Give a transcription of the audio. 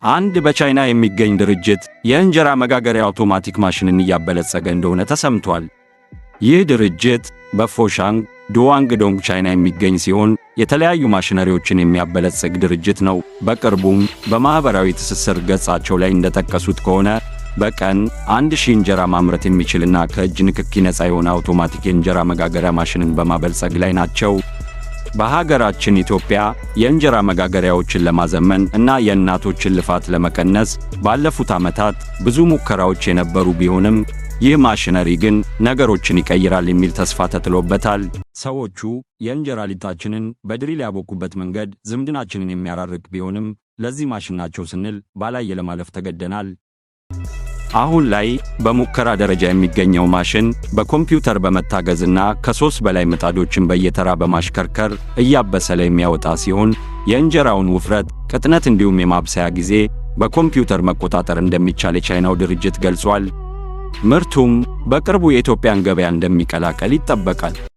አንድ በቻይና የሚገኝ ድርጅት የእንጀራ መጋገሪያ አውቶማቲክ ማሽንን እያበለጸገ እንደሆነ ተሰምቷል። ይህ ድርጅት በፎሻንግ ጉዋንግዶንግ ቻይና የሚገኝ ሲሆን የተለያዩ ማሽነሪዎችን የሚያበለጽግ ድርጅት ነው። በቅርቡም በማኅበራዊ ትስስር ገጻቸው ላይ እንደጠቀሱት ከሆነ በቀን 1000 እንጀራ ማምረት የሚችልና ከእጅ ንክኪ ነፃ የሆነ አውቶማቲክ የእንጀራ መጋገሪያ ማሽንን በማበልጸግ ላይ ናቸው። በሀገራችን ኢትዮጵያ የእንጀራ መጋገሪያዎችን ለማዘመን እና የእናቶችን ልፋት ለመቀነስ ባለፉት ዓመታት ብዙ ሙከራዎች የነበሩ ቢሆንም ይህ ማሽነሪ ግን ነገሮችን ይቀይራል የሚል ተስፋ ተጥሎበታል። ሰዎቹ የእንጀራ ሊጣችንን በድሪል ያቦኩበት መንገድ ዝምድናችንን የሚያራርቅ ቢሆንም ለዚህ ማሽን ናቸው ስንል ባላየ ለማለፍ ተገደናል። አሁን ላይ በሙከራ ደረጃ የሚገኘው ማሽን በኮምፒውተር በመታገዝና ከ3 በላይ ምጣዶችን በየተራ በማሽከርከር እያበሰለ የሚያወጣ ሲሆን የእንጀራውን ውፍረት፣ ቅጥነት እንዲሁም የማብሰያ ጊዜ በኮምፒውተር መቆጣጠር እንደሚቻል የቻይናው ድርጅት ገልጿል። ምርቱም በቅርቡ የኢትዮጵያን ገበያ እንደሚቀላቀል ይጠበቃል።